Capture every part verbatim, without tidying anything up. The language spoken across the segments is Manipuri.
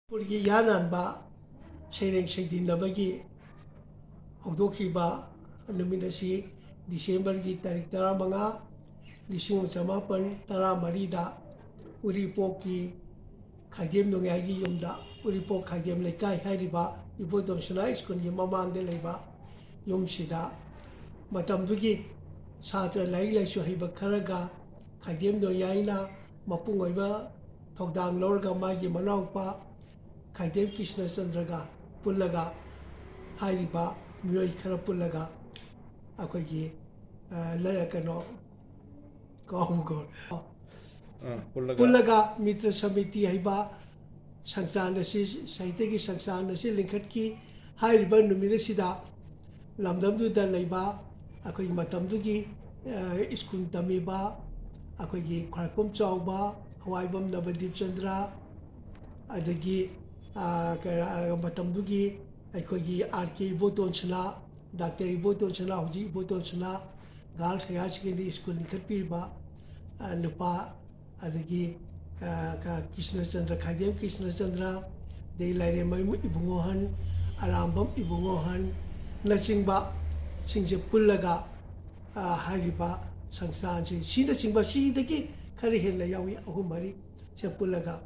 ꯃꯅꯤꯄꯨꯔꯒꯤ ꯏꯍꯥꯟ ꯍꯥꯟꯕ ꯁꯩꯔꯦꯡ ꯁꯩꯗꯤꯟꯅꯕꯒꯤ ꯍꯧꯗꯣꯛꯈꯤꯕ ꯅꯨꯃꯤꯠ ꯑꯁꯤ ꯗꯤꯁꯦꯝꯕꯔꯒꯤ ꯇꯥꯔꯤꯛ ꯇꯔꯥꯃꯉꯥ, ꯂꯤꯁꯤꯡ ꯑꯃ ꯆꯃꯥꯄꯟ ꯇꯔꯥꯃꯔꯤꯗ ꯎꯔꯤꯄꯣꯛꯀꯤ ꯈꯥꯏꯗꯦꯝ ꯅꯣꯡꯌꯥꯏꯒꯤ ꯌꯨꯝꯗ, ꯎꯔꯤꯄꯣꯛ ꯈꯥꯏꯗꯦꯝ ꯂꯩꯀꯥꯏ ꯍꯥꯏꯔꯤꯕ ꯏꯕꯣꯇꯣꯟ ꯁꯅꯥ ꯁ꯭ꯀꯨꯜꯒꯤ ꯃꯃꯥꯡꯗ ꯂꯩꯕ ꯌꯨꯝꯁꯤꯗ ꯃꯇꯝꯗꯨꯒꯤ ꯁꯥꯇ꯭ꯔ ꯂꯥꯏꯔꯤꯛ ꯂꯥꯏꯁꯨ ꯍꯩꯕ ꯈꯔꯒ ꯈꯥꯏꯗꯦꯝ ꯅꯣꯡꯌꯥꯏꯅ ꯃꯄꯨꯡ ꯑꯣꯏꯕ ꯊꯧꯗꯥꯡ ꯂꯧꯔꯒ ꯃꯥꯒꯤ ꯃꯅꯥꯎꯄꯥ ꯈꯥꯏꯗꯦꯝ ꯀ꯭ꯔꯤꯁꯅꯆꯟꯗ꯭ꯔꯒ ꯄꯨꯜꯂꯒ, ꯍꯥꯏꯔꯤꯕ ꯃꯤꯑꯣꯏ ꯈꯔ ꯄꯨꯜꯂꯒ ꯑꯩꯈꯣꯏꯒꯤ, ꯑ, ꯂꯩ-, ꯀꯩꯅꯣ, ꯀꯥꯎꯕꯨ ꯀꯥꯎꯔꯦ꯫ ꯑꯥ, ꯄꯨꯜꯂꯒ꯫ ꯄꯨꯜꯂꯒ ꯃꯤꯇ꯭ꯔ ꯁꯃꯤꯇꯤ ꯍꯥꯏꯕ ꯁꯪꯁꯊꯥꯟ ꯑꯁꯤ, ꯁꯥꯍꯤꯇ꯭ꯌꯒꯤ ꯁꯪꯁꯊꯥꯟ ꯑꯁꯤ ꯂꯤꯡꯈꯠꯈꯤ꯫ ꯍꯥꯏꯔꯤꯕ ꯅꯨꯃꯤꯠ ꯑꯁꯤꯗ ꯂꯝꯗꯝꯗꯨꯗ ꯂꯩꯕ ꯑꯩꯈꯣꯏꯒꯤ ꯃꯇꯝꯗꯨꯒꯤ, ꯑ, ꯁ꯭ꯀꯨꯜ ꯇꯝꯃꯤꯕ ꯑꯩꯈꯣꯏꯒꯤ ꯈ꯭ꯋꯥꯏꯔꯥꯛꯄꯝ ꯆꯥꯎꯕ, ꯍꯋꯥꯏꯕꯝ ꯅꯕꯗꯤꯞ ꯆꯟꯗ꯭ꯔ, ꯑꯗꯒꯤ, ꯑ, ꯀꯩꯔꯥ-, ꯃꯇꯝꯗꯨꯒꯤ ꯑꯩꯈꯣꯏꯒꯤ ꯑꯥꯔ ꯀꯦ ꯏꯕꯣꯇꯣꯟ ꯁꯅꯥ, ꯗꯥꯛꯇꯔ ꯏꯕꯣꯇꯣꯟ ꯁꯅꯥ, ꯍꯧꯖꯤꯛ ꯏꯕꯣꯇꯣꯟ ꯁꯅꯥ ꯒꯥꯔꯜꯁ ꯍꯥꯌꯔ ꯁꯦꯀꯦꯟꯗꯔꯤ ꯁ꯭ꯀꯨꯜ ꯂꯤꯡꯈꯠꯄꯤꯔꯤꯕ, ꯑ, ꯅꯨꯄꯥ, ꯑꯗꯒꯤ, ꯑ, ꯀ-, ꯀ꯭ꯔꯤꯁꯅꯆꯟꯗ꯭ꯔ, ꯈꯥꯏꯗꯦꯝ ꯀ꯭ꯔꯤꯁꯅꯆꯟꯗ꯭ꯔ, ꯑꯗꯩ ꯂꯥꯏꯔꯦꯝꯕꯝ ꯏꯕꯨꯡꯉꯣꯍꯟ, ꯑꯔꯥꯝꯕꯝ ꯏꯕꯨꯡꯉꯣꯍꯟꯅꯆꯤꯡꯕꯁꯤꯡꯁꯦ ꯄꯨꯜꯂꯒ, ꯑ, ꯍꯥꯏꯔꯤꯕ ꯁꯪꯁꯊꯥꯟꯁꯤ, ꯁꯤꯅꯆꯤꯡꯕ, ꯁꯤꯗꯒꯤ ꯈꯔ ꯍꯦꯟꯅ ꯌꯥꯎꯏ, ꯑꯍꯨꯝ ꯃꯔꯤ ꯁꯦ ꯄꯨꯜꯂꯒ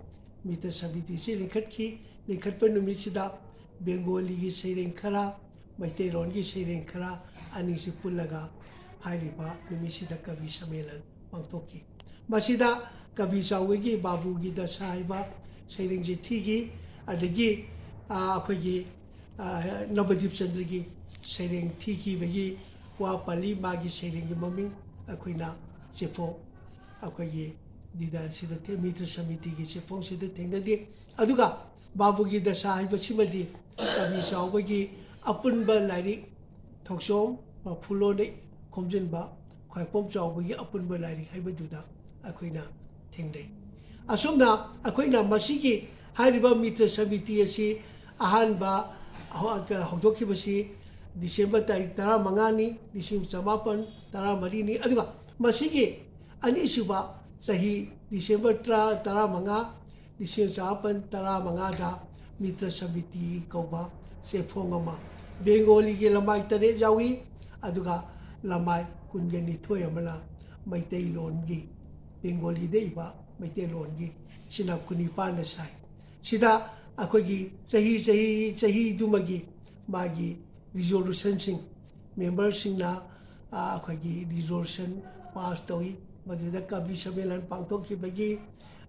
ꯃꯤꯇ꯭ꯔ ꯁꯃꯤꯇꯤꯁꯤ ꯂꯤꯡꯈꯠꯈꯤ꯫ ꯂꯤꯡꯈꯠꯄ ꯅꯨꯃꯤꯠꯁꯤꯗ ꯕꯦꯡꯒꯣꯂꯤꯒꯤ ꯁꯩꯔꯦꯡ ꯈꯔ, ꯃꯩꯇꯩꯂꯣꯟꯒꯤ ꯁꯩꯔꯦꯡ ꯈꯔ ꯑꯅꯤꯁꯤ ꯄꯨꯜꯂꯒ ꯍꯥꯏꯔꯤꯕ ꯅꯨꯃꯤꯠꯁꯤꯗ ꯀꯕꯤ ꯁꯝꯃꯦꯂꯟ ꯄꯥꯡꯊꯣꯛꯈꯤ꯫ ꯃꯁꯤꯗ ꯀꯕꯤ ꯆꯥꯎꯕꯒꯤ ꯕꯥꯕꯨꯒꯤ ꯗꯁꯥ ꯍꯥꯏꯕ ꯁꯩꯔꯦꯡꯁꯤ ꯊꯤꯈꯤ꯫ ꯑꯗꯒꯤ, ꯑ, ꯑꯩꯈꯣꯏꯒꯤ, ꯑ, ꯅꯕꯗꯤꯞ ꯆꯟꯗ꯭ꯔꯒꯤ ꯁꯩꯔꯦꯡ ꯊꯤꯈꯤꯕꯒꯤ ꯋꯥ ꯄꯜꯂꯤ꯫ ꯃꯥꯒꯤ ꯁꯩꯔꯦꯡꯒꯤ ꯃꯃꯤꯡ ꯑꯩꯈꯣꯏꯅ ꯆꯦꯐꯣꯡ, ꯑꯩꯈꯣꯏꯒꯤ ꯗꯤꯗ ꯁꯤꯗ ꯊꯦ-, ꯃꯤꯇ꯭ꯔ ꯁꯃꯤꯇꯤꯒꯤ ꯆꯦꯐꯣꯡꯁꯤꯗ ꯊꯦꯡꯅꯗꯦ꯫ ꯑꯗꯨꯒ ꯕꯥꯕꯨꯒꯤ ꯗꯁꯥ ꯍꯥꯏꯕꯁꯤꯃꯗꯤ ꯀꯕꯤ ꯆꯥꯎꯕꯒꯤ ꯑꯄꯨꯟꯕ ꯂꯥꯏꯔꯤꯛ ꯊꯧꯆꯣꯝ ꯃꯔꯐꯨ ꯂꯣꯟꯅ ꯈꯣꯝꯖꯤꯟꯕ ꯈ꯭ꯋꯥꯏꯔꯥꯛꯄꯝ ꯆꯥꯎꯕꯒꯤ ꯑꯄꯨꯟꯕ ꯂꯥꯏꯔꯤꯛ ꯍꯥꯏꯕꯗꯨꯗ ꯑꯩꯈꯣꯏꯅ ꯊꯦꯡꯅꯩ꯫ ꯑꯁꯨꯝꯅ ꯑꯩꯈꯣꯏꯅ ꯃꯁꯤꯒꯤ ꯍꯥꯏꯔꯤꯕ ꯃꯤꯇ꯭ꯔ ꯁꯃꯤꯇꯤ ꯑꯁꯤ ꯑꯍꯥꯟꯕ ꯍꯧ-, ꯍꯧꯗꯣꯛꯈꯤꯕꯁꯤ ꯗꯤꯁꯦꯝꯕꯔ ꯇꯥꯔꯤꯛ ꯇꯔꯥꯃꯉꯥꯅꯤ, ꯂꯤꯁꯤꯡ ꯆꯃꯥꯄꯟ ꯇꯔꯥꯃꯔꯤꯅꯤ꯫ ꯑꯗꯨꯒ ꯃꯁꯤꯒꯤ ꯑꯅꯤꯁꯨꯕ ꯆꯍꯤ ꯗꯤꯁꯦꯝꯕꯔ ꯇꯔꯥ, ꯇꯔꯥꯃꯉꯥ, ꯂꯤꯁꯤꯡ ꯆꯃꯥꯄꯟ ꯇꯔꯥꯃꯉꯥꯗ ꯃꯤꯇ꯭ꯔ ꯁꯃꯤꯇꯤ ꯀꯧꯕ ꯆꯦꯐꯣꯡ ꯑꯃ, ꯕꯦꯡꯒꯣꯂꯤꯒꯤ ꯂꯃꯥꯏ ꯇꯔꯦꯠ ꯌꯥꯎꯏ, ꯑꯗꯨꯒ ꯂꯃꯥꯏ ꯀꯨꯟꯒ ꯅꯤꯊꯣꯏ ꯑꯃꯅ ꯃꯩꯇꯩꯂꯣꯟꯒꯤ, ꯕꯦꯡꯒꯣꯂꯤꯗ ꯏꯕ ꯃꯩꯇꯩꯂꯣꯟꯒꯤ, ꯁꯤꯅ ꯀꯨꯟꯅꯤꯄꯥꯟꯅ ꯁꯥꯏ꯫ ꯁꯤꯗ ꯑꯩꯈꯣꯏꯒꯤ ꯆꯍꯤ, ꯆꯍꯤ, ꯆꯍꯤꯗꯨꯃꯒꯤ ꯃꯥꯒꯤ ꯔꯤꯖꯣꯂꯨꯁꯟꯁꯤꯡ, ꯃꯦꯝꯕꯔꯁꯤꯡꯅ, ꯑ, ꯑꯩꯈꯣꯏꯒꯤ ꯔꯤꯖꯣꯂꯨꯁꯟ ꯄꯥꯁ ꯇꯧꯏ꯫ ꯃꯗꯨꯗ ꯀꯕꯤ ꯁꯝꯃꯦꯂꯟ ꯄꯥꯡꯊꯣꯛꯈꯤꯕꯒꯤ,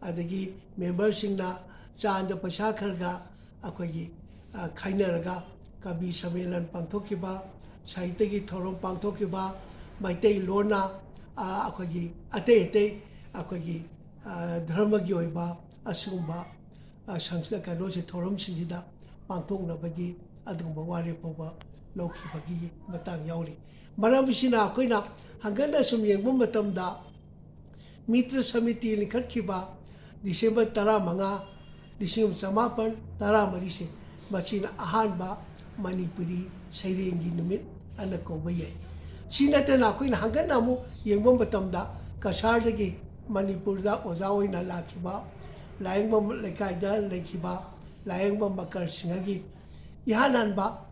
ꯑꯗꯒꯤ ꯃꯦꯝꯕꯔꯁꯤꯡꯅ ꯆꯥꯟꯗ ꯄꯩꯁꯥ ꯈꯔꯒ ꯑꯩꯈꯣꯏꯒꯤ, ꯑ, ꯈꯥꯏꯅꯔꯒ ꯀꯕꯤ ꯁꯝꯃꯦꯂꯟ ꯄꯥꯡꯊꯣꯛꯈꯤꯕ, ꯁꯥꯍꯤꯇ꯭ꯌꯒꯤ ꯊꯧꯔꯝ ꯄꯥꯡꯊꯣꯛꯈꯤꯕ, ꯃꯩꯇꯩꯂꯣꯟꯅ, ꯑ, ꯑꯩꯈꯣꯏꯒꯤ ꯑꯇꯩ ꯑꯇꯩ ꯑꯩꯈꯣꯏꯒꯤ, ꯑ, ꯙꯔꯃꯒꯤ ꯑꯣꯏꯕ ꯑꯁꯤꯒꯨꯝꯕ, ꯑ, ꯁꯪꯁ-, ꯀꯩꯅꯣꯁꯦ, ꯊꯧꯔꯝꯁꯤꯡꯁꯤꯗ ꯄꯥꯡꯊꯣꯛꯅꯕꯒꯤ ꯑꯗꯨꯒꯨꯝꯕ ꯋꯥꯔꯦꯞ ꯐꯥꯎꯕ ꯂꯧꯈꯤꯕꯒꯤ ꯃꯇꯥꯡ ꯌꯥꯎꯔꯤ꯫ ꯃꯔꯝ ꯑꯁꯤꯅ ꯑꯩꯈꯣꯏꯅ ꯍꯪꯒꯠꯅ ꯁꯨꯝ ꯌꯦꯡꯕ ꯃꯇꯝꯗ, ꯃꯤꯇ꯭ꯔ ꯁꯃꯤꯇꯤ ꯂꯤꯡꯈꯠꯈꯤꯕ ꯗꯤꯁꯦꯝꯕꯔ ꯇꯔꯥꯃꯉꯥ, ꯂꯤꯁꯤꯡ ꯑꯃ ꯆꯃꯥꯄꯟ ꯇꯔꯥꯃꯔꯤꯁꯦ, ꯃꯁꯤꯅ ꯑꯍꯥꯟꯕ ꯃꯅꯤꯄꯨꯔꯤ ꯁꯩꯔꯦꯡꯒꯤ ꯅꯨꯃꯤꯠ ꯑꯅ ꯀꯧꯕ ꯌꯥꯏ꯫ ꯁꯤ ꯅꯠꯇꯅ ꯑꯩꯈꯣꯏꯅ ꯍꯪꯒꯠꯅ ꯑꯃꯨꯛ ꯌꯦꯡꯕ ꯃꯇꯝꯗ, ꯀꯁꯥꯔꯗꯒꯤ ꯃꯅꯤꯄꯨꯔꯗ ꯑꯣꯖꯥ ꯑꯣꯏꯅ ꯂꯥꯛꯈꯤꯕ, ꯂꯥꯏꯌꯦꯡꯕꯝ ꯂꯩꯀꯥꯏꯗ ꯂꯩꯈꯤꯕ ꯂꯥꯏꯌꯦꯡꯕꯝ ꯃꯀꯔ ꯁꯤꯡꯍꯒꯤ ꯏꯍꯥꯟ ꯍꯥꯟꯕ,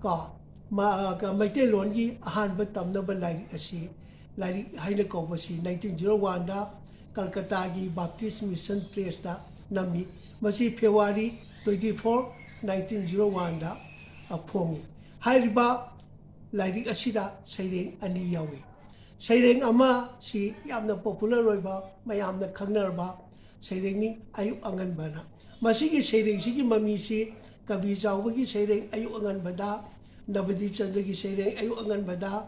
ꯀꯣ, ꯃ-, ꯀ-, ꯃꯩꯇꯩꯂꯣꯟꯒꯤ ꯑꯍꯥꯟꯕ ꯇꯝꯅꯕ ꯂꯥꯏꯔꯤꯛ ꯑꯁꯤ, ꯂꯥꯏꯔꯤꯛ ꯍꯥꯏꯅ ꯀꯧꯕꯁꯤ, ꯅꯥꯏꯟꯇꯤꯟ ꯖꯤꯔꯣ ꯋꯥꯟꯗ ꯀꯜꯀꯇꯥꯒꯤ ꯕꯥꯞꯇꯤꯁ ꯃꯤꯁꯟ ꯄ꯭ꯔꯦꯁꯇ ꯅꯝꯃꯤ꯫ ꯃꯁꯤ February twenty four, nineteen zero ꯋꯥꯟꯗ, ꯑ, ꯐꯣꯡꯉꯤ꯫ ꯍꯥꯏꯔꯤꯕ ꯂꯥꯏꯔꯤꯛ ꯑꯁꯤꯗ ꯁꯩꯔꯦꯡ ꯑꯅꯤ ꯌꯥꯎꯏ꯫ ꯁꯩꯔꯦꯡ ꯑꯃꯁꯤ ꯌꯥꯝꯅ ꯄꯣꯄꯨꯂꯔ ꯑꯣꯏꯕ, ꯃꯌꯥꯝꯅ ꯈꯪꯅꯔꯕ ꯁꯩꯔꯦꯡꯅꯤ, ꯑꯌꯨꯛ ꯑꯉꯟꯕꯅ꯫ ꯃꯁꯤꯒꯤ ꯁꯩꯔꯦꯡꯁꯤꯒꯤ ꯃꯃꯤꯁꯤ ꯀꯕꯤ ꯆꯥꯎꯕꯒꯤ ꯁꯩꯔꯦꯡ ꯑꯌꯨꯛ ꯑꯉꯟꯕꯗ, ꯅꯕꯗꯤꯞ ꯆꯟꯗ꯭ꯔꯒꯤ ꯁꯩꯔꯦꯡ ꯑꯌꯨꯛ ꯑꯉꯟꯕꯗ,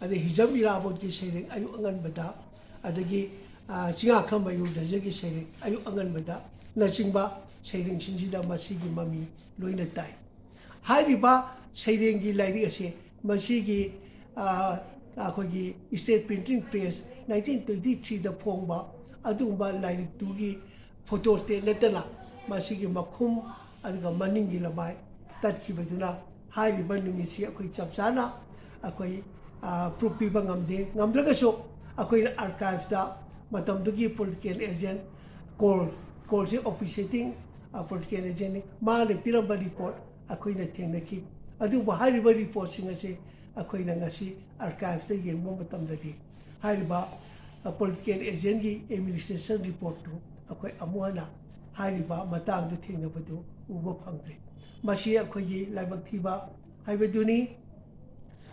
ꯑꯗꯩ ꯍꯤꯖꯝ ꯏꯔꯥꯕꯣꯠꯀꯤ ꯁꯩꯔꯦꯡ ꯑꯌꯨꯛ ꯑꯉꯟꯕꯗ, ꯑꯗꯒꯤ, ꯑ, ꯆꯤꯡꯉꯥꯈꯝ ꯃꯌꯨꯔ ꯙ꯭ꯋꯖꯒꯤ ꯁꯩꯔꯦꯡ ꯑꯌꯨꯛ ꯑꯉꯟꯕꯗ ꯅꯆꯤꯡꯕ ꯁꯩꯔꯦꯡꯁꯤꯡꯁꯤꯗ ꯃꯁꯤꯒꯤ ꯃꯃꯤ ꯂꯣꯏꯅ ꯇꯥꯏ꯫ ꯍꯥꯏꯔꯤꯕ ꯁꯩꯔꯦꯡꯒꯤ ꯂꯥꯏꯔꯤꯛ ꯑꯁꯤ ꯃꯁꯤꯒꯤ, ꯑ, ꯑꯩꯈꯣꯏꯒꯤ state printing press nineteen twenty ꯊ꯭ꯔꯤꯗ ꯐꯣꯡꯕ ꯑꯗꯨꯒꯨꯝꯕ ꯂꯥꯏꯔꯤꯛꯇꯨꯒꯤ ꯐꯣꯇꯣꯁ꯭ꯇꯦꯠ ꯅꯠꯇꯅ, ꯃꯁꯤꯒꯤ ꯃꯈꯨꯝ ꯑꯗꯨꯒ ꯃꯅꯤꯡꯒꯤ ꯂꯃꯥꯏ ꯇꯠꯈꯤꯕꯗꯨꯅ ꯍꯥꯏꯔꯤꯕ ꯅꯨꯃꯤꯠꯁꯤ ꯑꯩꯈꯣꯏ ꯆꯞ ꯆꯥꯅ ꯑꯩꯈꯣꯏ, ꯑ, ꯄ꯭ꯔꯨꯐ ꯄꯤꯕ ꯉꯝꯗꯦ꯫ ꯉꯝꯗ꯭ꯔꯒꯁꯨ ꯑꯩꯈꯣꯏꯅ ꯑꯥꯔꯀꯥꯏꯚꯁꯇ ꯃꯇꯝꯗꯨꯒꯤ political agent, ꯀꯣꯜ, ꯀꯣꯜꯁꯤ officiating political agentꯅꯤ, ꯃꯥꯅ ꯄꯤꯔꯝꯕ report ꯑꯩꯈꯣꯏꯅ ꯊꯦꯡꯅꯈꯤ꯫ ꯑꯗꯨꯕꯨ ꯍꯥꯏꯔꯤꯕ reportꯁꯤꯡ ꯑꯁꯤ ꯑꯩꯈꯣꯏꯅ ꯉꯁꯤ archiveꯇ ꯌꯦꯡꯕ ꯃꯇꯝꯗꯗꯤ ꯍꯥꯏꯔꯤꯕ political agentꯒꯤ administration reportꯇꯨ ꯑꯩꯈꯣꯏ ꯑꯃꯨꯛ ꯍꯟꯅ ꯍꯥꯏꯔꯤꯕ ꯃꯇꯥꯡꯗ ꯊꯦꯡꯅꯕꯗꯨ ꯎꯕ ꯐꯪꯗ꯭ꯔꯦ꯫ ꯃꯁꯤ ꯑꯩꯈꯣꯏꯒꯤ ꯂꯥꯏꯕꯛ ꯊꯤꯕ ꯍꯥꯏꯕꯗꯨꯅꯤ꯫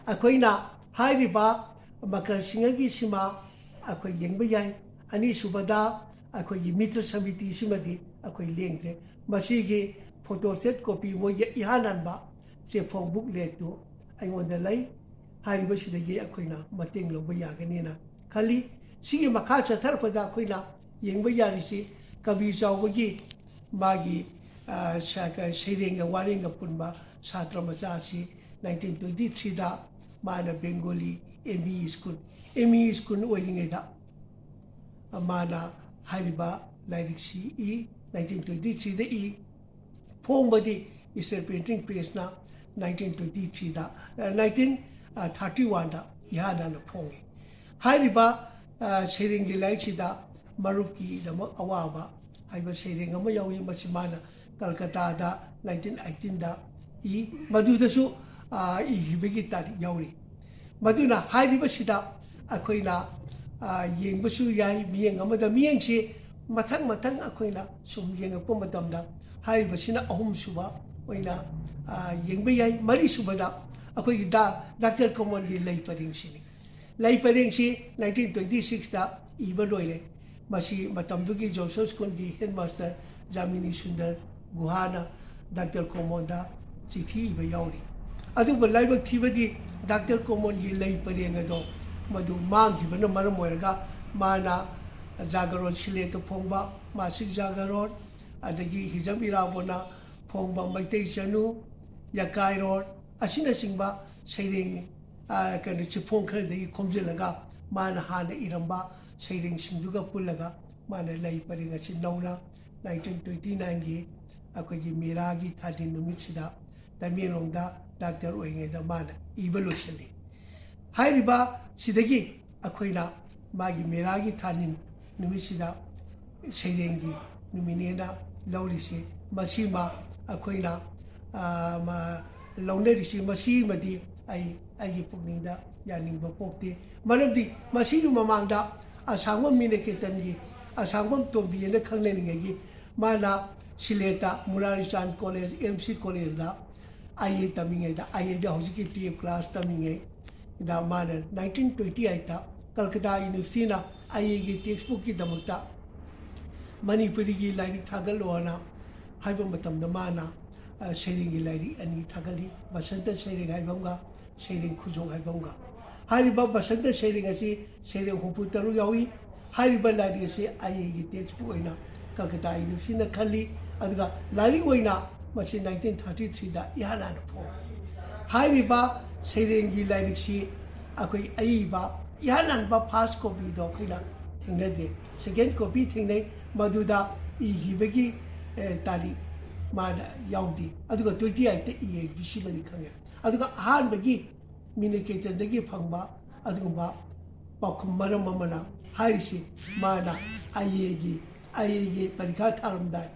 ꯑꯩꯈꯣꯏꯅ ꯍꯥꯏꯔꯤꯕ ꯃꯀꯔ ꯁꯤꯡꯍꯒꯤ ꯁꯤꯃꯥ ꯑꯩꯈꯣꯏ ꯌꯦꯡꯕ ꯌꯥꯏ꯫ ꯑꯅꯤꯁꯨꯕꯗ ꯑꯩꯈꯣꯏꯒꯤ ꯃꯤꯇ꯭ꯔ ꯁꯃꯤꯇꯤꯁꯤꯃꯗꯤ ꯑꯩꯈꯣꯏ ꯂꯦꯡꯗ꯭ꯔꯦ꯫ ꯃꯁꯤꯒꯤ photostat copy ꯃꯣꯏꯒꯤ ꯏꯍꯥꯟ ꯍꯥꯟꯕ ꯆꯦꯐꯣꯡ bookletꯇꯨ ꯑꯩꯉꯣꯟꯗ ꯂꯩ꯫ ꯍꯥꯏꯔꯤꯕꯁꯤꯗꯒꯤ ꯑꯩꯈꯣꯏꯅ ꯃꯇꯦꯡ ꯂꯧꯕ ꯌꯥꯒꯅꯤꯅ ꯈꯜꯂꯤ꯫ ꯁꯤꯒꯤ ꯃꯈꯥ ꯆꯠꯊꯔꯛꯄꯗ ꯑꯩꯈꯣꯏꯅ ꯌꯦꯡꯕ ꯌꯥꯔꯤꯁꯤ ꯀꯕꯤ ꯆꯥꯎꯕꯒꯤ ꯃꯥꯒꯤ, ꯑ, ꯁ-, ꯀ-, ꯁꯩꯔꯦꯡꯒ ꯋꯥꯔꯦꯡꯒ ꯄꯨꯟꯕ ꯁꯥꯇ꯭ꯔ ꯃꯆꯥ ꯑꯁꯤ nineteen twenty threeꯗ ꯃꯥꯅ Bengali M E school, M E school ꯑꯣꯏꯔꯤꯉꯩꯗ ꯃꯥꯅ ꯍꯥꯏꯔꯤꯕ ꯂꯥꯏꯔꯤꯛꯁꯤ E, nineteen twenty threeꯗ E. ꯐꯣꯡꯕꯗꯤ Eastern Printing Pressꯅ nineteen twenty threeꯗ, ꯑ, nineteen thirty oneꯗ ꯏꯍꯥꯟ ꯍꯥꯟꯅ ꯐꯣꯡꯉꯤ꯫ ꯍꯥꯏꯔꯤꯕ, ꯑ, ꯁꯩꯔꯦꯡꯒꯤ ꯂꯥꯏꯔꯤꯛꯁꯤꯗ ꯃꯔꯨꯞꯀꯤꯗꯃꯛ ꯑꯋꯥꯕ ꯍꯥꯏꯕ ꯁꯩꯔꯦꯡ ꯑꯃ ꯌꯥꯎꯏ꯫ ꯃꯁꯤ ꯃꯥꯅ ꯀꯜꯀꯇꯥꯗ nineteen eighteenꯗ ꯏ, ꯃꯗꯨꯗꯁꯨ, ꯑ, ꯏꯈꯤꯕꯒꯤ ꯇꯥꯔꯤꯛ ꯌꯥꯎꯔꯤ꯫ ꯃꯗꯨꯅ ꯍꯥꯏꯔꯤꯕꯁꯤꯗ ꯑꯩꯈꯣꯏꯅ, ꯑ, ꯌꯦꯡꯕꯁꯨ ꯌꯥꯏ꯫ ꯃꯤꯠꯌꯦꯡ ꯑꯃꯗ, ꯃꯤꯠꯌꯦꯡꯁꯤ ꯃꯊꯪ ꯃꯊꯪ ꯑꯩꯈꯣꯏꯅ ꯁꯨꯝ ꯌꯦꯡꯉꯛꯄ ꯃꯇꯝꯗ ꯍꯥꯏꯔꯤꯕꯁꯤꯅ ꯑꯍꯨꯝꯁꯨꯕ ꯑꯣꯏꯅ, ꯑ, ꯌꯦꯡꯕ ꯌꯥꯏ꯫ ꯃꯔꯤꯁꯨꯕꯗ ꯑꯩꯈꯣꯏꯒꯤ ꯗꯥ-, ꯗꯥꯛꯇꯔ ꯀꯣꯃꯣꯟꯒꯤ ꯂꯩ ꯄꯔꯦꯡꯁꯤꯅꯤ꯫ ꯂꯩ ꯄꯔꯦꯡꯁꯤ nineteen twenty sixꯇ ꯏꯕ ꯂꯣꯏꯔꯦ꯫ ꯃꯁꯤ ꯃꯇꯝꯗꯨꯒꯤ ꯖꯣꯟꯁꯟ ꯁ꯭ꯀꯨꯜꯒꯤ headmaster ꯖꯥꯃꯤꯅꯤ ꯁꯨꯟꯗꯔ ꯒꯨꯍꯥꯅ ꯗꯥꯛꯇꯔ ꯀꯣꯃꯣꯟꯗ ꯆꯤꯊꯤ ꯏꯕ ꯌꯥꯎꯔꯤ꯫ ꯑꯗꯨꯕꯨ ꯂꯥꯏꯕꯛ ꯊꯤꯕꯗꯤ ꯗꯥꯛꯇꯔ ꯀꯣꯃꯣꯟꯒꯤ ꯂꯩ ꯄꯔꯦꯡ ꯑꯗꯣ ꯃꯗꯨ ꯃꯥꯡꯈꯤꯕꯅ ꯃꯔꯝ ꯑꯣꯏꯔꯒ ꯃꯥꯅ ꯖꯥꯒꯔꯣꯟ ꯁꯤꯂꯦꯠꯇ ꯐꯣꯡꯕ ꯃꯥꯁꯤꯛ ꯖꯥꯒꯔꯣꯟ, ꯑꯗꯒꯤ ꯍꯤꯖꯝ ꯏꯔꯥꯕꯣꯠꯅ ꯐꯣꯡꯕ ꯃꯩꯇꯩ ꯆꯅꯨ, ꯌꯀꯥꯏꯔꯣꯟ ꯑꯁꯤꯅꯆꯤꯡꯕ ꯁꯩꯔꯦꯡ, ꯑ, ꯀꯩꯅꯣ, ꯆꯤꯐꯣꯡ ꯈꯔꯗꯒꯤ ꯈꯣꯝꯖꯤꯜꯂꯒ ꯃꯥꯅ ꯍꯥꯟꯅ ꯏꯔꯝꯕ ꯁꯩꯔꯦꯡꯁꯤꯡꯗꯨꯒ ꯄꯨꯜꯂꯒ ꯃꯥꯅ ꯂꯩ ꯄꯔꯦꯡ ꯑꯁꯤ ꯅꯧꯅ nineteen twenty nineꯒꯤ ꯑꯩꯈꯣꯏꯒꯤ ꯃꯦꯔꯥꯒꯤ ꯊꯥꯅꯤꯟ ꯅꯨꯃꯤꯠꯁꯤꯗ ꯇꯃꯦꯡꯂꯣꯡꯗ ꯗꯥꯛꯇꯔ ꯑꯣꯏꯔꯤꯉꯩꯗ ꯃꯥꯅ ꯏꯕ ꯂꯣꯏꯁꯤꯜꯂꯤ꯫ ꯍꯥꯏꯔꯤꯕ ꯁꯤꯗꯒꯤ ꯑꯩꯈꯣꯏꯅ ꯃꯥꯒꯤ ꯃꯦꯔꯥꯒꯤ ꯊꯥꯅꯤꯟ ꯅꯨꯃꯤꯠꯁꯤꯗ ꯁꯩꯔꯦꯡꯒꯤ ꯅꯨꯃꯤꯠꯅꯦꯅ ꯂꯧꯔꯤꯁꯤ, ꯃꯁꯤꯃ ꯑꯩꯈꯣꯏꯅ, ꯑ, ꯃ-, ꯂꯧꯅꯔꯤꯁꯤ, ꯃꯁꯤꯃꯗꯤ ꯑꯩ, ꯑꯩꯒꯤ ꯄꯨꯛꯅꯤꯡꯗ ꯌꯥꯅꯤꯡꯕ ꯄꯣꯛꯇꯦ꯫ ꯃꯔꯝꯗꯤ ꯃꯁꯤꯒꯤ ꯃꯃꯥꯡꯗ ꯑꯁꯥꯡꯕꯝ ꯃꯤꯅꯀꯦꯇꯟꯒꯤ, ꯑꯁꯥꯡꯕꯝ ꯇꯣꯝꯕꯤ ꯍꯥꯏꯅ ꯈꯪꯅꯔꯤꯉꯩꯒꯤ, ꯃꯥꯅ ꯁꯤꯂꯦꯠꯇ ꯃꯨꯔꯥꯔꯤꯆꯥꯟ ꯀꯣꯂꯦꯖ, ꯑꯦꯝ ꯁꯤ ꯀꯣꯂꯦꯖꯇ ꯑꯥꯏ ꯑꯦ ꯇꯝꯃꯤꯉꯩꯗ, ꯑꯥꯏ ꯑꯦꯗ ꯍꯧꯖꯤꯛꯀꯤ ꯇꯨꯌꯦꯜꯐ ꯀ꯭ꯂꯥꯁ ꯇꯝꯃꯤꯉꯩꯗ, ꯃꯥꯅ ꯅꯥꯏꯟꯇꯤꯟ ꯇ꯭ꯋꯦꯟꯇꯤ ꯑꯩꯠꯇ ꯀꯜꯀꯇꯥ ꯌꯨꯅꯤꯚꯔꯁꯤꯇꯤꯅ ꯑꯥꯏ ꯑꯦꯒꯤ ꯇꯦꯛꯁ ꯕꯨꯛꯀꯤꯗꯃꯛꯇ ꯃꯅꯤꯄꯨꯔꯤꯒꯤ ꯂꯥꯏꯔꯤꯛ ꯊꯥꯒꯠꯂꯣꯅ ꯍꯥꯏꯕ ꯃꯇꯝꯗ, ꯃꯥꯅ, ꯑ, ꯁꯩꯔꯦꯡꯒꯤ ꯂꯥꯏꯔꯤꯛ ꯑꯅꯤ ꯊꯥꯒꯠꯂꯤ, ꯕꯁꯟꯇ ꯁꯩꯔꯦꯡ ꯍꯥꯏꯕ ꯑꯃꯒ ꯁꯩꯔꯦꯡ ꯈꯨꯖꯣꯡ ꯍꯥꯏꯕ ꯑꯃꯒ꯫ ꯍꯥꯏꯔꯤꯕ ꯕꯁꯟꯇ ꯁꯩꯔꯦꯡ ꯑꯁꯤ ꯁꯩꯔꯦꯡ ꯍꯨꯝꯐꯨ ꯇꯔꯨꯛ ꯌꯥꯎꯏ꯫ ꯍꯥꯏꯔꯤꯕ ꯂꯥꯏꯔꯤꯛ ꯑꯁꯤ ꯑꯥꯏ ꯑꯦꯒꯤ ꯇꯦꯛꯁ ꯕꯨꯛ ꯑꯣꯏꯅ ꯀꯜꯀꯇꯥ ꯌꯨꯅꯤꯚꯔꯁꯤꯇꯤꯅ ꯈꯜꯂꯤ, ꯑꯗꯨꯒ ꯂꯥꯏꯔꯤꯛ ꯑꯣꯏꯅ ꯃꯁꯤ ꯅꯥꯏꯟꯇꯤꯟ ꯊꯥꯔꯇꯤ ꯊ꯭ꯔꯤꯗ ꯏꯍꯥꯟ ꯍꯥꯟꯅ ꯐꯣꯡꯏ꯫ ꯍꯥꯏꯔꯤꯕ ꯁꯩꯔꯦꯡꯒꯤ ꯂꯥꯏꯔꯤꯛꯁꯤ ꯑꯩꯈꯣꯏ ꯑꯏꯕ ꯏꯍꯥꯟ ꯍꯥꯟꯕ ꯐꯥꯔꯁ ꯀꯣꯄꯤꯗꯣ ꯑꯩꯈꯣꯏꯅ ꯊꯦꯡꯅꯗꯦ, ꯁꯦꯀꯦꯟ ꯀꯣꯄꯤ ꯊꯦꯡꯅꯩ, ꯃꯗꯨꯗ ꯏꯈꯤꯕꯒꯤ, ꯑꯦ, ꯇꯥꯔꯤꯛ ꯃꯥꯅ ꯌꯥꯎꯗꯦ, ꯑꯗꯨꯒ ꯇ꯭ꯋꯦꯟꯇꯤ ꯑꯩꯠꯇ ꯏꯌꯦ ꯍꯥꯏꯕꯁꯤꯃꯗꯤ ꯈꯪꯉꯦ꯫ ꯑꯗꯨꯒ ꯑꯍꯥꯟꯕꯒꯤ ꯃꯤꯅꯀꯦꯇꯟꯗꯒꯤ ꯐꯪꯕ ꯑꯗꯨꯒꯨꯝꯕ ꯄꯥꯎꯈꯨꯝ ꯃꯔꯝ ꯑꯃꯅ ꯍꯥꯏꯔꯤꯁꯤ, ꯃꯥꯅ ꯑꯥꯏ ꯑꯦꯒꯤ, ꯑꯥꯏ ꯑꯦꯒꯤ ꯄꯔꯤꯈꯥ ꯊꯥꯔꯝꯗꯥꯏ,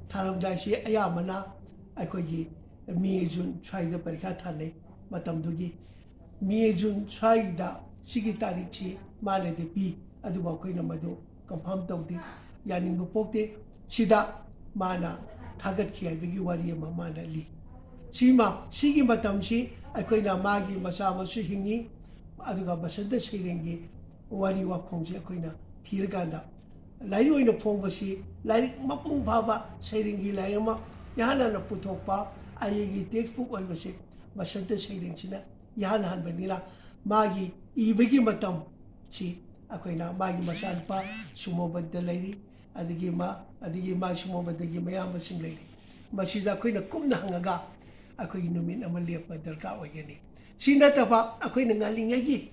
ꯊꯥꯔꯝꯗꯥꯏꯁꯤ ꯑꯌꯥꯝꯕꯅ ꯑꯩꯈꯣꯏꯒꯤ ꯃꯦ, ꯖꯨꯟ ꯁ꯭ꯋꯥꯏꯗ ꯄꯔꯤꯈꯥ ꯊꯥꯅꯩ꯫ ꯃꯇꯝꯗꯨꯒꯤ ꯃꯦ, ꯖꯨꯟ ꯁ꯭ꯋꯥꯏꯗ ꯁꯤꯒꯤ ꯇꯥꯔꯤꯛꯁꯤ ꯃꯥꯅꯗꯤ ꯄꯤ, ꯑꯗꯨꯕꯨ ꯑꯩꯈꯣꯏꯅ ꯃꯗꯨ ꯀꯟꯐꯥꯔꯝ ꯇꯧꯗꯦ, ꯌꯥꯅꯤꯡꯕ ꯄꯣꯛꯇꯦ꯫ ꯁꯤꯗ ꯃꯥꯅ ꯊꯥꯒꯠꯈꯤ ꯍꯥꯏꯕꯒꯤ ꯋꯥꯔꯤ ꯑꯃ ꯃꯥꯅ ꯂꯤ꯫ ꯁꯤꯃ, ꯁꯤꯒꯤ ꯃꯇꯝꯁꯤ ꯑꯩꯈꯣꯏꯅ ꯃꯥꯒꯤ ꯃꯆꯥ ꯑꯃꯁꯨ ꯍꯤꯡꯉꯤ, ꯑꯗꯨꯒ ꯕꯁꯟꯇ ꯁꯩꯔꯦꯡꯒꯤ ꯋꯥꯔꯤ ꯋꯥꯈꯣꯡꯁꯤ ꯑꯩꯈꯣꯏꯅ ꯊꯤꯔꯀꯥꯟꯗ, ꯂꯥꯏꯔꯤꯛ ꯑꯣꯏꯅ ꯐꯣꯡꯕꯁꯤ, ꯂꯥꯏꯔꯤꯛ ꯃꯄꯨꯡ ꯐꯥꯕ ꯁꯩꯔꯦꯡꯒꯤ ꯂꯥꯏꯔꯤꯛ ꯑꯃ ꯏꯍꯥꯟ ꯍꯥꯟꯅ ꯄꯨꯊꯣꯛꯄ ꯑꯥꯏ ꯑꯦꯒꯤ ꯇꯦꯛꯁ ꯕꯨꯛ ꯑꯣꯏꯕꯁꯤ ꯕꯁꯟꯇ ꯁꯩꯔꯦꯡꯁꯤꯅ ꯏꯍꯥꯟ ꯍꯥꯟꯕꯅꯤꯅ, ꯃꯥꯒꯤ ꯏꯕꯒꯤ ꯃꯇꯝꯁꯤ ꯑꯩꯈꯣꯏꯅ ꯃꯥꯒꯤ ꯃꯆꯥꯅꯨꯄꯥ ꯁꯨꯃꯣꯕꯟꯇ ꯂꯩꯔꯤ, ꯑꯗꯒꯤ ꯃꯥ, ꯑꯗꯒꯤ ꯃꯥ ꯁꯨꯃꯣꯕꯟꯇꯒꯤ ꯃꯌꯥꯝꯕꯁꯤꯡ ꯂꯩꯔꯤ꯫ ꯃꯁꯤꯗ ꯑꯩꯈꯣꯏꯅ ꯀꯨꯞꯅ ꯍꯪꯉꯒ ꯑꯩꯈꯣꯏꯒꯤ ꯅꯨꯃꯤꯠ ꯑꯃ ꯂꯦꯞꯄ ꯗꯔꯀꯥꯔ ꯑꯣꯏꯒꯅꯤ꯫ ꯁꯤ ꯅꯠꯇꯕ ꯑꯩꯈꯣꯏꯅ ꯉꯜꯂꯤꯉꯩꯒꯤ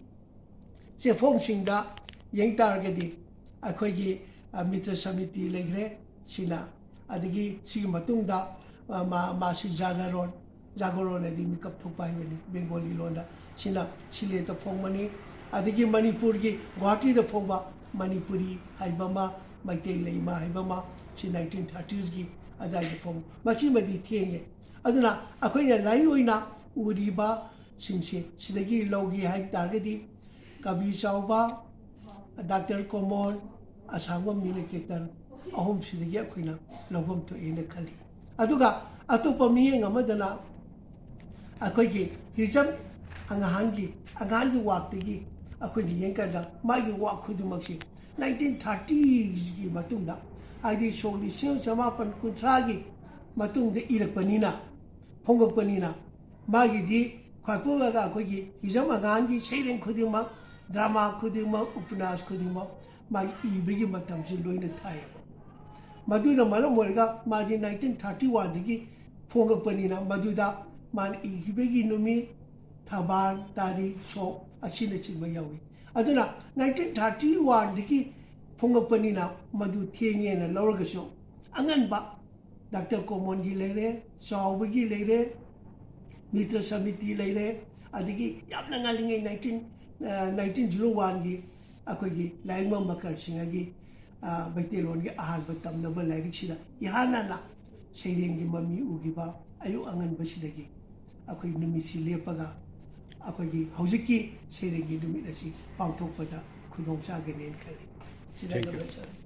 ꯆꯦꯐꯣꯡꯁꯤꯡꯗ ꯌꯦꯡ ꯇꯥꯔꯒꯗꯤ, ꯑꯩꯈꯣꯏꯒꯤ, ꯑ, ꯃꯤꯇ꯭ꯔ ꯁꯃꯤꯇꯤ ꯂꯩꯈ꯭ꯔꯦ, ꯁꯤꯅ, ꯑꯗꯒꯤ ꯁꯤꯒꯤ ꯃꯇꯨꯡꯗ, ꯑ, ꯃꯥ-, ꯃꯥꯁꯤ ꯖꯥꯒꯔꯣꯟ, ꯖꯥꯒꯔꯣꯟ ꯍꯥꯏꯗꯤ ꯃꯤꯀꯞ ꯊꯣꯛꯄ ꯍꯥꯏꯕꯅꯤ ꯕꯦꯡꯒꯣꯂꯤ ꯂꯣꯟꯗ, ꯁꯤꯅ ꯁꯤꯂꯦꯠꯇ ꯐꯣꯡꯕꯅꯤ꯫ ꯑꯗꯒꯤ ꯃꯅꯤꯄꯨꯔꯒꯤ ꯒꯨꯋꯥꯍꯥꯇꯤꯗ ꯐꯣꯡꯕ ꯃꯅꯤꯄꯨꯔꯤ ꯍꯥꯏꯕ ꯑꯃ, ꯃꯩꯇꯩ ꯂꯩꯃ ꯍꯥꯏꯕ ꯑꯃ, ꯁꯤ ꯅꯥꯏꯟꯇꯤꯟ ꯊꯥꯔꯇꯤꯁꯀꯤ ꯑꯗꯨꯋꯥꯏꯗ ꯐꯣꯡ, ꯃꯁꯤꯃꯗꯤ ꯊꯦꯡꯉꯦ꯫ ꯑꯗꯨꯅ ꯑꯩꯈꯣꯏꯅ ꯂꯥꯏꯔꯤꯛ ꯑꯣꯏꯅ ꯎꯔꯤꯕꯁꯤꯡꯁꯦ ꯁꯤꯗꯒꯤ ꯂꯧꯒꯦ ꯍꯥꯏ ꯇꯥꯔꯒꯗꯤ ꯀꯕꯤ ꯆꯥꯎꯕ, ꯗꯥꯛꯇꯔ ꯀꯣꯃꯣꯟ, ꯑꯁꯥꯡꯕꯝ ꯅꯤꯂꯀꯤꯔꯇꯟ, ꯑꯍꯨꯝꯁꯤꯗꯒꯤ ꯑꯩꯈꯣꯏꯅ ꯂꯧꯐꯝ ꯊꯣꯛꯑꯦꯅ ꯈꯜꯂꯤ꯫ ꯑꯗꯨꯒ ꯑꯇꯣꯞꯄ ꯃꯤꯠꯌꯦꯡ ꯑꯃꯗꯅ ꯑꯩꯈꯣꯏꯒꯤ ꯍꯤꯖꯝ ꯑꯉꯥꯍꯥꯟꯒꯤ, ꯑꯉꯥꯍꯥꯟꯒꯤ ꯋꯥꯛꯇꯒꯤ ꯑꯩꯈꯣꯏꯅ ꯌꯦꯡꯀꯥꯟꯗ ꯃꯥꯒꯤ ꯋꯥꯛ ꯈꯨꯗꯤꯡꯃꯛꯁꯤ ꯅꯥꯏꯟꯇꯤꯟ ꯊꯥꯔꯇꯤꯒꯤ ꯃꯇꯨꯡꯗ, ꯍꯥꯏꯗꯤ ꯁꯣꯛ ꯂꯤꯁꯤꯡ ꯆꯃꯥꯄꯟ ꯀꯨꯟꯊ꯭ꯔꯥꯒꯤ ꯃꯇꯨꯡꯗ ꯏꯔꯛꯄꯅꯤꯅ, ꯐꯣꯡꯉꯛꯄꯅꯤꯅ, ꯃꯥꯒꯤꯗꯤ ꯈ꯭ꯋꯥꯏ ꯄꯣꯛꯂꯒ ꯑꯩꯈꯣꯏꯒꯤ ꯍꯤꯖꯝ ꯑꯉꯥꯍꯥꯟꯒꯤ ꯁꯩꯔꯦꯡ ꯈꯨꯗꯤꯡꯃꯛ, ꯗ꯭ꯔꯃꯥ ꯈꯨꯗꯤꯡꯃꯛ, ꯎꯄꯅ꯭ꯌꯥꯁ ꯈꯨꯗꯤꯡꯃꯛ ꯃꯥꯒꯤ ꯏꯕꯒꯤ ꯃꯇꯝꯁꯤ ꯂꯣꯏꯅ ꯊꯥꯏꯌꯦꯕ꯫ ꯃꯗꯨꯅ ꯃꯔꯝ ꯑꯣꯏꯔꯒ ꯃꯥꯗꯤ ꯅꯥꯏꯟꯇꯤꯟ ꯊꯥꯔꯇꯤ ꯋꯥꯟꯗꯒꯤ ꯐꯣꯡꯉꯛꯄꯅꯤꯅ ꯃꯗꯨꯗ ꯃꯥꯅ ꯏꯈꯤꯕꯒꯤ ꯅꯨꯃꯤꯠ, ꯊꯕꯥꯟ, ꯇꯥꯔꯤꯛ, ꯁꯣꯛ ꯑꯁꯤꯅꯆꯤꯡꯕ ꯌꯥꯎꯏ꯫ ꯑꯗꯨꯅ ꯅꯥꯏꯟꯇꯤꯟ ꯊꯥꯔꯇꯤ ꯋꯥꯟꯗꯒꯤ ꯐꯣꯡꯉꯛꯄꯅꯤꯅ ꯃꯗꯨ ꯊꯦꯡꯉꯦꯅ ꯂꯧꯔꯒꯁꯨ, ꯑꯉꯟꯕ ꯗꯥꯛꯇꯔ ꯀꯣꯃꯣꯟꯒꯤ ꯂꯩꯔꯦ, ꯆꯥꯎꯕꯒꯤ ꯂꯩꯔꯦ, ꯃꯤꯇ꯭ꯔ ꯁꯃꯤꯇꯤ ꯂꯩꯔꯦ, ꯑꯗꯒꯤ ꯌꯥꯝꯅ ꯉꯜꯂꯤꯉꯩ ꯅꯥꯏꯟꯇꯤꯟ, ꯅꯥꯏꯟꯇꯤꯟ ꯖꯤꯔꯣ ꯋꯥꯟꯒꯤ ꯑꯩꯈꯣꯏꯒꯤ ꯂꯥꯏꯔꯤꯛꯃꯝ ꯃꯀꯔ ꯁꯤꯡꯍꯒꯤ, ꯑ, ꯃꯩꯇꯩꯂꯣꯟꯒꯤ ꯑꯍꯥꯟꯕ ꯇꯝꯅꯕ ꯂꯥꯏꯔꯤꯛꯁꯤꯗ ꯏꯍꯥꯟ ꯍꯥꯟꯅ ꯁꯩꯔꯦꯡꯒꯤ ꯃꯃꯤ ꯎꯈꯤꯕ ꯑꯌꯨꯛ ꯑꯉꯟꯕꯁꯤꯗꯒꯤ ꯑꯩꯈꯣꯏ ꯅꯨꯃꯤꯠꯁꯤ ꯂꯦꯞꯄꯒ ꯑꯩꯈꯣꯏꯒꯤ ꯍꯧꯖꯤꯛꯀꯤ ꯁꯩꯔꯦꯡꯒꯤ ꯅꯨꯃꯤꯠ ꯑꯁꯤ ꯄꯥꯡꯊꯣꯛꯄꯗ ꯈꯨꯗꯣꯡ ꯆꯥꯒꯅꯦꯅ ꯈꯜꯂꯤ꯫ ꯁꯤꯗ Thank you. ꯂꯣꯏꯁꯤꯜꯂꯦ꯫